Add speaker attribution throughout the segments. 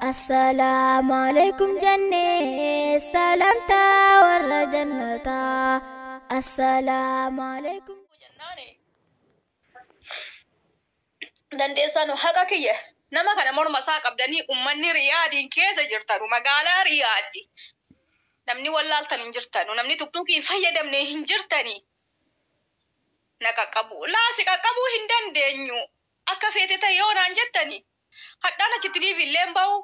Speaker 1: Assalaamu alaikum jennee salamtaa warra jannataa. Assalaamu alaikum.
Speaker 2: Dandeessanu haqa kiyya nama kana morma isaa qabdanii, ummanni Riyaadiin keessa jirtanu, magaalaa Riyaaddi namni wallaaltan hin jirtanu, namni tuktukii hin fayyadamne hin jirtanii, na qaqqabu laasi qaqqabuu hin dandeenyu akka feete ta'e yoo naan jettani, hadhaan achitti liivi illee hin ba'u,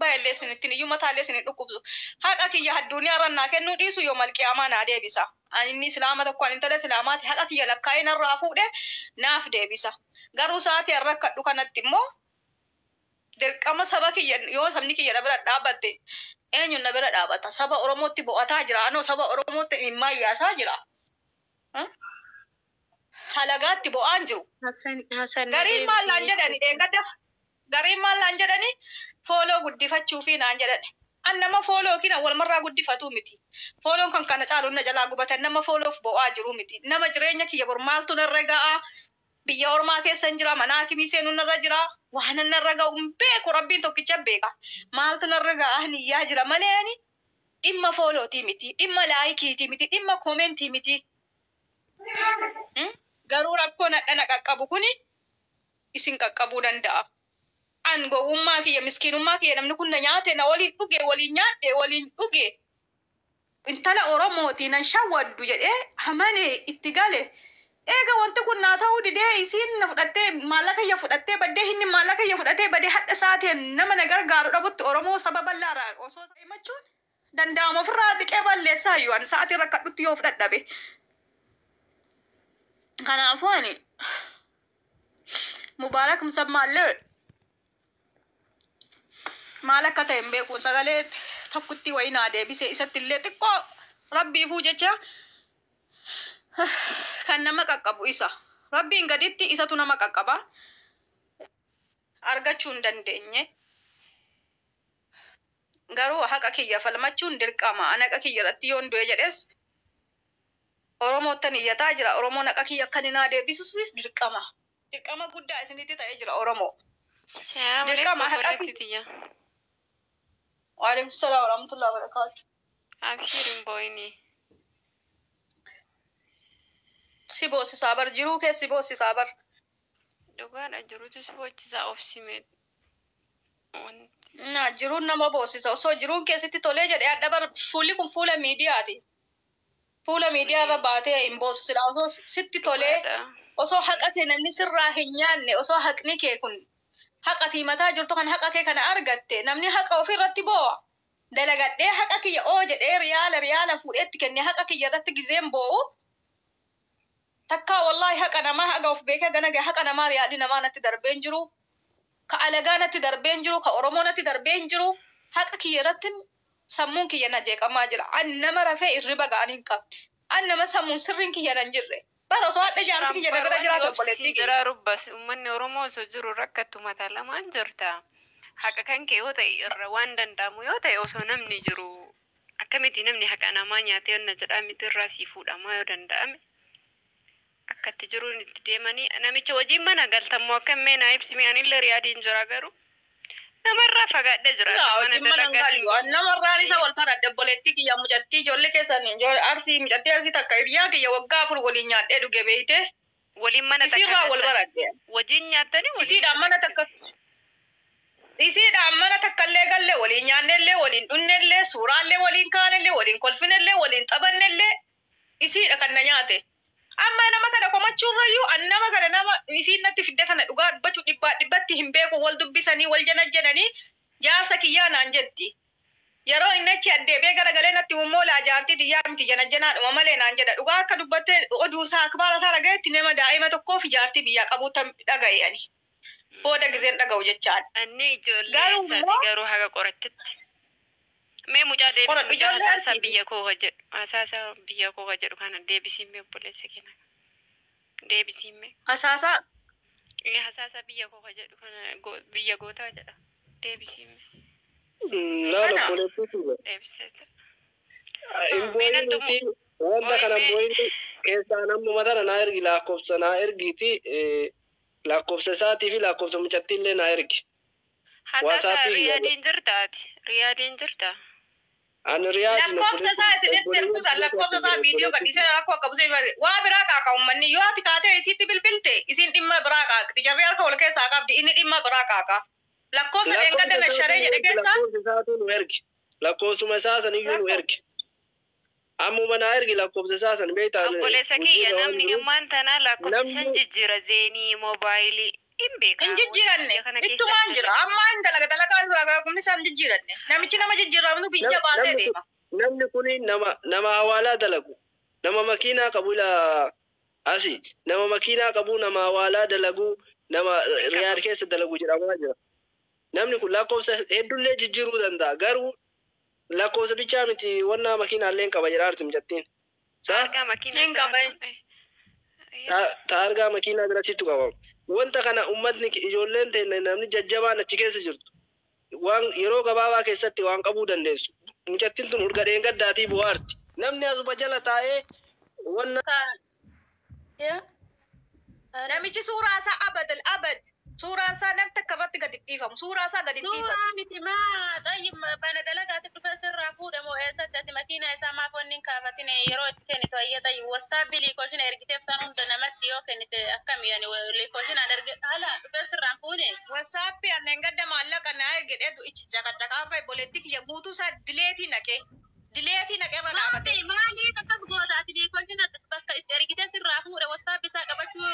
Speaker 2: bayallee isinittiin iyyuu mataallee isin hin dhukkubsu. Haqa kiyya addunyaa irra naa kennuu dhiisu, yoo malqiyaamaa naa deebisa. Ani inni islaama tokko, ani intala islaamaati, haqa kiyya lakkaa'ee narraa fuudhe naaf deebisa. Garuu sa'aatii an rakkadhu kanatti immoo dirqama saba kiyya, yoo sabni kiyya na bira dhaabbatte, eenyuun na bira dhaabata? Saba Oromootti bo'ataa jira, anoo saba Oromootti imimmaan yaasaa jira. Halagaatti bo'aan jiru.
Speaker 3: Hasan Hasan na
Speaker 2: Gariin maal naan
Speaker 3: deebisee.
Speaker 2: jedhani dheengadda, gariin maal naan jedhani, follow guddifachuufi naan jedhani. An nama follow yookiin walmarraa guddifatu miti. Follown kan kana caalu na jalaa gubatan, nama followf bo'aa jiru miti. Nama jireenya kiyya bor maaltu narra ga'a? Biyya ormaa keessa hin jira, mana hakimii seenuu narra jira. Waan narra ga'u hin beeku, Rabbiin tokkicha beeka. Maaltu narra ga'a ani iyyaa jira malee, ani dhimma followtii miti, dhimma likeiitii miti, dhimma commentii miti. Garuu rakkoon hadhana qaqqabu kuni isin qaqqabuu danda'a. An gowwummaa kiyya, miskiinummaa kiyya, namni kun na nyaate, na waliin dhuge, waliin nyaadhe, waliin dhuge. Intala Oromooti nan shawwaddu jedhee amane itti gale. Eega wanti kun naa ta'uu didee, isiin na fudhattee, maallaqa kiyya fudhattee baddee, inni maallaqa kiyya fudhatee badee, hadha isaatiin nama na gargaaru dhabutti, Oromoo saba bal'aarraa osoo himachuun danda'amu ofirraa dhiqee balleessaa iyyuu ani sa'aatii rakkadhutti yoo fudhadhabe. Kanaafuu ani Mubaarak Musammaallee maal akka ta'e hin beeku, sagalee tokkotti wayii naa deebise, isatti illee xiqqoo Rabbiifuu jecha kan nama qaqqabu isa. Rabbiin gaditti isatu nama qaqqaba. Argachuu hin dandeenye. Garuu haqa kiyya falmachuun dirqama. Ani haqa kiyya irratti yoon du'e jedhes Oromoottan iyyataa jira. Oromoon haqa kiyya akka inni naa deebisuuf dirqama. Dirqama guddaa isinitti ta'ee jira, Oromoo.
Speaker 3: Salaamu
Speaker 2: Dirqama
Speaker 3: alaikum,
Speaker 2: haqa
Speaker 3: obboleetti
Speaker 2: kiyya.
Speaker 3: tiyya.
Speaker 2: Waalaikum salaam warahmatullahi wabarakatuh.
Speaker 3: Abshiir, hin boo'ini.
Speaker 2: Si boosisaa bar, jiruu kee si boosisaa bar.
Speaker 3: Dhugaadha, jirutu si boochisaa, obsime. Wanti
Speaker 2: Na jiruun nama boosisa. Osoo jiruun keessatti tolee jedhee, adda bar fuulli kun fuula miidiyaati. Fuula miidiyaa irra baatee hin boosu. Silaa osoo sitti tolee,
Speaker 3: Dhugaadha.
Speaker 2: osoo haqa kee namni sirraa hin nyaanne, osoo haqni kee kun haqa mataa jirtu kan haqa kee kana argatte, namni haqa ofirratti boo'a. Dalagadhee haqa kiyya oo jedhee riyaala riyaala fuudheetti kennee haqa kiyya irratti gizeen boo'u takkaa, wallaahi, haqa namaa haga of beekee gana gahe haqa namaa riyaalli namaa natti darbee hin jiru. Ka alagaa natti darbee hin jiru, ka Oromoo natti darbee hin jiru. Haqa kiyya irratti sammuun kiyya na jeeqamaa jira. Ani nama rafee irriba ga'anii hin qabne. Ani nama sammuun sirriin kiyya nan jirre. Bara osoo hadha jaarsi kiyya na bira jiraate, obboleettii
Speaker 3: Obsi
Speaker 2: kiyya.
Speaker 3: jira rubbas, uummanni Oromoo osoo jiru rakkattu mataa lamaan jirta. Haqa kan kee yoo ta'e, irra waan danda'amu yoo ta'e, osoo namni jiru akkamitti namni haqa namaa nyaatee onna jedhaa miti, irraa sii fuudhamaa yoo danda'ame. Akka itti jiruun itti deemanii namicha wajjin mana galtammoo akkam? Mee naa ibsime, anillee Riyaadiin jira, garuu namarraa fagaadhee jira.
Speaker 2: Laa
Speaker 3: Mana
Speaker 2: wajjin mana hin
Speaker 3: dalagaatiin
Speaker 2: gallu. Ani namarraan isa wal baradhe, obboleettii kiyya mucattii ijoollee keessan ijoollee Arsii, mucattii Arsii takka hiriyaa kiyya waggaa 4 waliin nyaadhee dhuge, beeyte.
Speaker 3: Waliin mana takka
Speaker 2: Isiirraa wal
Speaker 3: galtan?
Speaker 2: baradhe.
Speaker 3: Wajjin nyaattanii, waliin
Speaker 2: Isiidhaan mana
Speaker 3: dalagdan?
Speaker 2: takka, isiidhaan mana takka illee galle, waliin nyaannellee, waliin dhunnellee, suuraallee waliin kaanellee, waliin kolfinellee, waliin taphannellee, isiidha kan na nyaate. Amma nama kana komachuurrayyuu, an nama kana, nama isiin natti fidde kana, dhugaa dubbachuu dhibbaa dhibbatti hin beeku. Wal dubbisanii wal janajjananii jaarsa kiyyaa naan jetti. Yeroo inni achi addeebi'ee garagalee natti immoo, laa, jaartii tiyyaa miti, janajjanaadhuma malee naan jedha. Dhugaa akka dubbattee oduu isaa akbaara isaa dhagayetti, nama daa'ima tokkoo fi jaartii biyyaa qabuuttan dhagaye ani. Booda gizeen dhaga'u jechaadha.
Speaker 3: Anni ijoollee
Speaker 2: Garuu
Speaker 3: eessaati
Speaker 2: immoo
Speaker 3: garuu haga qorattetti? Mee mucaa deebisi.
Speaker 2: Qoradhu.
Speaker 3: Mucaa
Speaker 2: Ijoollee
Speaker 3: hasaasaa
Speaker 2: Arsiiti.
Speaker 3: biyya koo ka jedhu, hasaasaa biyya koo ka jedhu kana deebisiin mee, obboleessa keenya, deebisiin mee.
Speaker 2: Hasaasaa?
Speaker 3: Ee, hasaasaa biyya koo ka jedhu kana, biyya gootaa jedha, deebisiin mee.
Speaker 4: Laal
Speaker 2: Kana.
Speaker 4: obboleettii kiyya.
Speaker 3: Deebisee.
Speaker 4: Hin
Speaker 3: Mee nan
Speaker 4: boo'iniiti,
Speaker 3: xumu
Speaker 4: wanta kana
Speaker 3: ooyimee.
Speaker 4: boo'ini keessaan ammuma tana naa ergi, lakkoofsa naa ergiiti, lakkoofsa isaatii fi lakkoofsa mucattii illee naa ergi.
Speaker 3: Hatta
Speaker 4: Waasaappii kiyya.
Speaker 3: Riyaadiin jirta ati. Riyaadiin jirta.
Speaker 4: Ani Riyaadii
Speaker 2: Lakkoofsa isaa isinitti erguusan lakkoofsa isaa viidiyoo gadhiisee rakkoo qabu isin waa biraa qaaqa uummanni yoo ati kaatee isitti bilbilte isin dhimma biraa qaaqti jarri harka wal keessaa qabdi inni dhimma biraa qaaqa. Lakkoofsa dheengadda na sharee jedhe keessaa
Speaker 4: Lakkoofsa isaatu nu ergi. Lakkoofsuma isaa saniyyuu nu ergi. Ammuma naa ergi lakkoofsa isaa san beektaa.
Speaker 3: Obboleessa kiyya namni ammaan tanaa lakkoofsa
Speaker 4: Namni-
Speaker 3: shan jijjiira zeenii moobaayilii hin beekaa.
Speaker 2: hin jijjiiranne
Speaker 3: Biyya kana keessa
Speaker 2: ittumaan jira ammaa hin dalaga dalagaa dalagaa kumni isaa hin jijjiiranne namichi nama jijjiiramnu biyya baasee deema.
Speaker 4: Namni kun nama hawaalaa dalagu. Nama makiinaa qabu ila asi. Nama makiinaa qabu, nama hawaalaa dalagu, nama Riyaad keessa dalagu jedhamaa jira. Namni kun lakkoofsa hedduullee jijjiiruu danda'a. Garuu lakkoofsa bichaa miti wanna makiinaallee hin qaba jedhaa jirti mucattiin. Saa?
Speaker 3: Argaa makiinaa
Speaker 2: Hin qaban.
Speaker 4: Ta argaa makiinaa bira sittu qabama. Wanta kana uummatni ijoolleen teenya namni jajjabaan achi keessa jirtu. Waan yeroo gabaabaa keessatti waan qabuu dandeessu. Mucattiin tun urga dheengaddaatii bu'aarti. Namni asuma jala taa'ee wanna
Speaker 2: Namichi suuraa isaa abadal abad suuraan isaa namni takka irratti gadi dhiifamu suuraa isaa gadi dhiifamu.
Speaker 5: Suuraa miti maa xayyi bana dalagaatti dhufe sirraa fuudhe moo eessatti ati makiinaa isaa maaf wanni hin kaafatine yeroo itti kennitu ayya xayyi wastaabbii liikooshin ergiteef san hunda namatti yoo kennite akkami yani liikooshinaan erge haala dhufe sirraan fuune.
Speaker 2: Wasaappii anneen gadda maallaqa naa ergedheetu ichi caqacaqaa fa'i boleetti kiyya guutuu isaa dileetii naqee dileetii naqee irra dhaabate.
Speaker 5: Maali maaliif akkas goota ati liikooshin bakka itti ergitee sirraa fuudhe wastaabbii isaa qabachuu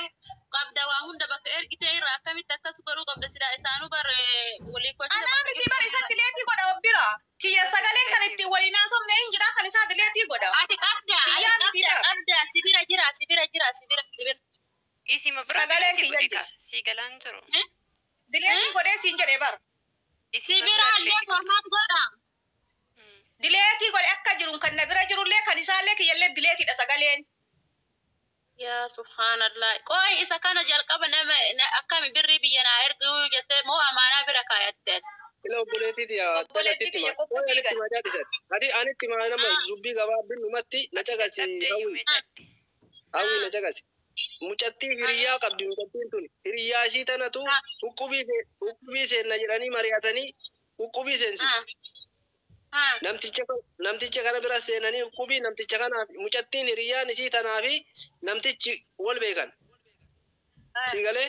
Speaker 5: qabda waa hunda bakka ergitee irraa akkamitti akkas godhuu qabda sida isaanuu bar liikooshin.
Speaker 2: Anaa miti bar isa dileetii godha obbira. Kiyya sagaleen kan ittiin waliin haasofne hin jira kan isaa dileetii godha.
Speaker 5: Ati qabda ati
Speaker 2: Kiyyaa miti
Speaker 5: qabda
Speaker 2: bar.
Speaker 5: qabda sibira jira sibira jira sibira sibira.
Speaker 3: Isima bira
Speaker 2: Sagaleen
Speaker 3: dileetii
Speaker 2: kiyya
Speaker 3: godhe
Speaker 2: jira.
Speaker 3: kaa. Sii galaan jiru.
Speaker 2: Dileetii godhee siin jedhee bar.
Speaker 3: Isima
Speaker 5: Sibira
Speaker 3: bira
Speaker 5: illee
Speaker 3: dileetii godhe.
Speaker 5: formaat godha.
Speaker 2: Dileetii godhe akka jiruun kan na bira jirullee kan isaallee kiyyallee dileetiidha sagaleen.
Speaker 5: Yaa subhaanallah. Qoy isa kana jalqaba nama akkami birrii biyya naa erguu jettee moo amaanaa bira kaayatte ati?
Speaker 4: ila obboleettiiti yaa
Speaker 2: Obboleettii
Speaker 4: anitti
Speaker 2: kiyya
Speaker 4: hima.
Speaker 2: qoqqobii
Speaker 4: Anitti hima jaadhisati. Ati anitti hima nama dubbii gabaabinumatti na caqasi
Speaker 3: Dadhabdee
Speaker 4: hawwi.
Speaker 3: himee dadhe.
Speaker 4: Hawwi na caqasi. Mucattii hiriyyaa qabdi mucattiin tun. Hiriyyaa ishii tanatu huqqubii seenna jedhanii mari'atanii huqqubii seensifti. Namticha kana bira seenanii huqqubii namticha kanaaf mucattiin hiriyyaan isii tanaa fi namtichi wal beekan. Si galee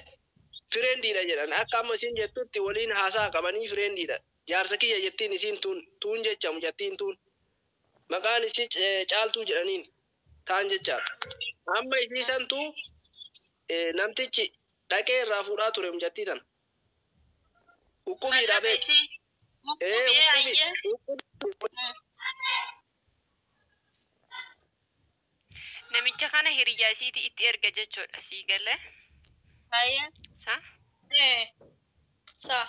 Speaker 4: fireendiidha jedhan akka amma isiin jettutti waliin haasaa qabanii fireendiidha. Jaarsa kiyya jettiin isiin tuun tuun jecha mucattiin tuun. Maqaan isii caaltuu jedhaniin taan jecha. Amma isii santuu namtichi dhaqee irraa fuudhaa ture mucattii tana. Huqqubiidha beeki.
Speaker 5: Huqqubii ayyee.
Speaker 4: Huqqubii.
Speaker 3: Namicha kana hiriyyaa isiiti itti erga jechuudha. Sii galee.
Speaker 5: Ayyee.
Speaker 3: Sa?
Speaker 2: Sa.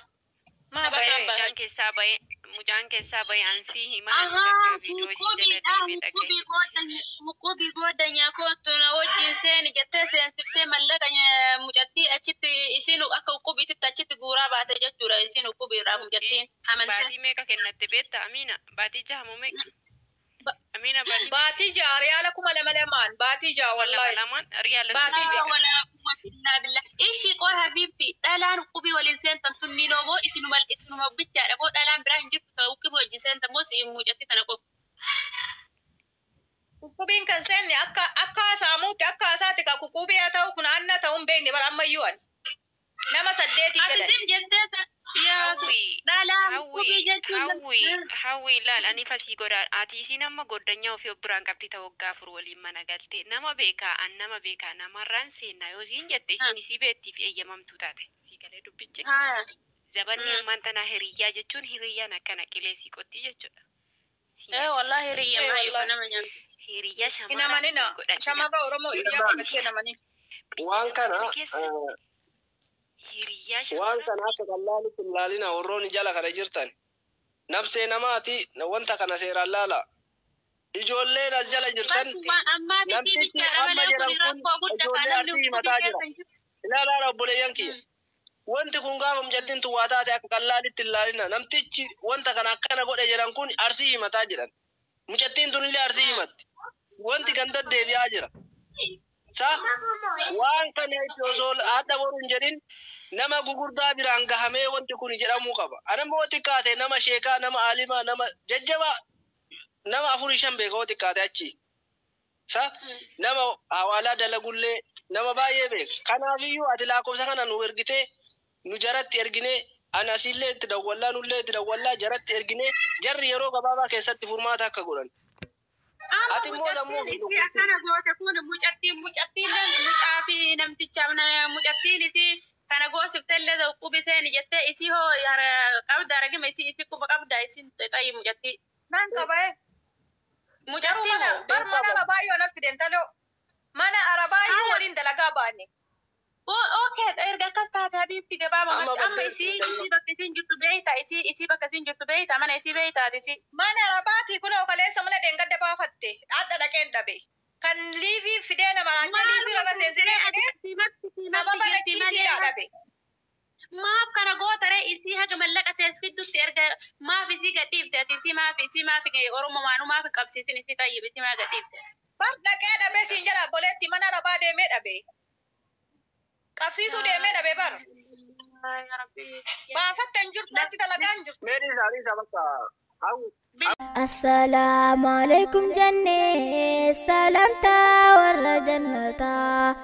Speaker 2: Maa
Speaker 5: Tapha
Speaker 2: bahee.
Speaker 5: kan bahe.
Speaker 3: Mucaan keessaa bahe mucaan keessaa bahe ansii himaa
Speaker 5: Ahaa,
Speaker 3: viidiyoo isii jala
Speaker 5: huqubiidha.
Speaker 3: deemee dhagaye.
Speaker 5: Huqubii goodanyaa kootu na wajjin seeni jettee seensiftee mallaqa mucattii achitti isiin akka huqubiititti achitti guuraa baate jechuudha. Isiin huqubiidha mucattiin amantee.
Speaker 3: Baatii meeqa kennatte beektaa Amiina? Baatii jaha moo meeqa? Amiina baatii
Speaker 2: Baatii ja'a riyaala 2000 baatii ja'a
Speaker 3: lama
Speaker 2: wallaahi.
Speaker 3: lamaan riyaala
Speaker 2: Baatii
Speaker 3: soddomii
Speaker 2: ja'a.
Speaker 5: Wala quwwata illaa billah. Ishii qoy habiibti dhalaan huqubii waliin seentan tunniinoo moo isinuma isinuma bichaadha moo dhalaan biraa hin jirtu ta'u huqubii wajjin seentan moo si mucattii tana qofa.
Speaker 2: Kukkubiin kan seenne akka akka saamuutti akka haasaatti ka kukkubii haa ta'u kun anna ta'uu hin beekne bara ammayyuu ani. Nama saddeetii
Speaker 5: Ati
Speaker 2: galan.
Speaker 5: sim jettee yaa
Speaker 3: Hawwi
Speaker 5: dhalaan
Speaker 3: hawwi
Speaker 5: huqubii jechuun
Speaker 3: hawwi hawwi ilaal ani fasii godha ati isiin amma goddanyaa ofii of biraan qabdi ta waggaa afur waliin mana galte nama beekaa an nama beekaa namarraan seenna yoo isiin jette isiin isii beettiif eeyyamamtuu taate sii galee dubbichi
Speaker 5: Haa.
Speaker 3: zabanni ammaan tanaa hiriyyaa jechuun hiriyyaan akkana qilee sii qottii jechuudha. Siin
Speaker 5: Ee wallahi hiriyya
Speaker 2: Ee
Speaker 5: maayyuu
Speaker 2: wallahi.
Speaker 5: nama nyaantu.
Speaker 3: Hiriyyaa
Speaker 2: Hin
Speaker 3: shamarraa
Speaker 2: amanina.
Speaker 3: siin godhatina.
Speaker 2: Shamarra Oromoo hiriyaa qabattee hin amanin.
Speaker 4: Waan kana
Speaker 3: Keessa hiriyyaa
Speaker 4: waan
Speaker 3: shamarraa
Speaker 4: kana akka qallaalitti hin laalina warroonni jala kana jirtan. Nabsee namaati wanta kana seeraan laala. Ijoolleen as jala jirtan
Speaker 5: Waan ammaa miti
Speaker 4: namtichi
Speaker 5: bichaadha
Speaker 4: amma
Speaker 5: malee
Speaker 4: jedhan
Speaker 5: kun
Speaker 4: kun
Speaker 5: rakkoo guddaa
Speaker 4: ijoollee
Speaker 5: namni
Speaker 4: arsii
Speaker 5: huqubii
Speaker 4: mataa jira.
Speaker 5: keessa hin jiru.
Speaker 4: Ilaalaadha obboleeyyan kiyya. Wanti kun gaafa mucattiin tun waa taate akka qallaalitti hin laalina. Namtichi wanta kana akkana godhe jedhan kun arsii himataa jedhan. Mucattiin tun illee arsii himatti. Wanti ganda deebi'aa jira. Sa waan kana itti osoo hadha boru hin jedhin Nama gugurdaa biraan gahamee wanti kun jedhamuu qaba. Anammoo xiqqaate nama sheekaa, nama alimaa, nama jajjabaa, nama afurii shan beeka yoo xiqqaate achi. Sa nama hawaalaa dalagullee nama baay'ee beeka. Kanaafiyyuu ati lakkoofsa kana nu ergitee nu jaratti erginee ani asiillee itti dawwallaa nullee itti dawwallaa jaratti erginee jarri yeroo gabaabaa keessatti furmaata akka godhan.
Speaker 5: Amma
Speaker 4: Ati immoo sammuu
Speaker 5: mucattiin isii akkana goote kun mucattiin mucaa fi namticha mucattiin isii kana goosiftellee qubi seeni jettee isii hoo qabda argime isii quba qabda isin xayi mucattii.
Speaker 2: Nan qaba eh. Garuu
Speaker 5: Mucattii
Speaker 2: mana
Speaker 5: hoo?
Speaker 2: bar mana arabaayyuu anaf fiden taloo. Mana arabaayyuu waliin dalagaa baanne.
Speaker 5: Okay, erga akkas taate habiibti gabaabumatti
Speaker 4: Amma
Speaker 5: amma isii bakka isiin jirtu beeyta isii bakka isiin jirtu beeyta mana isii beeytaati isii.
Speaker 2: Mana arabaatii kun kaleessa mala deengadda baafatte. Adda dhaqeen dhabe. Kan liivii fidee nama raachee liivii rana seensisee fidee sababa lachiisiidhaa dhabe.
Speaker 5: Maaf kana gootare isii haga mallaqa tees fiddutti erga maaf isii gadhiifte ati isii maaf Oromoo maanu maaf hin qabsiisin isii tayyib isii maa gadhiifte.
Speaker 2: Bar dhaqee dhabe siin jedha obboleetti mana arabaa deemee dhabe. Qabsiisuu deemee dhabe bar.
Speaker 5: Yaa Rabbi.
Speaker 2: Baafatte hin jirtu natti dalagaa hin jirtu.
Speaker 4: Meedii isaanii isa bakka hawwu.
Speaker 1: Assalaamu alaikum jennee salamtaa warra jannataa.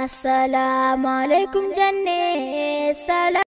Speaker 1: Assalaamu alaikum jennee salamtaa.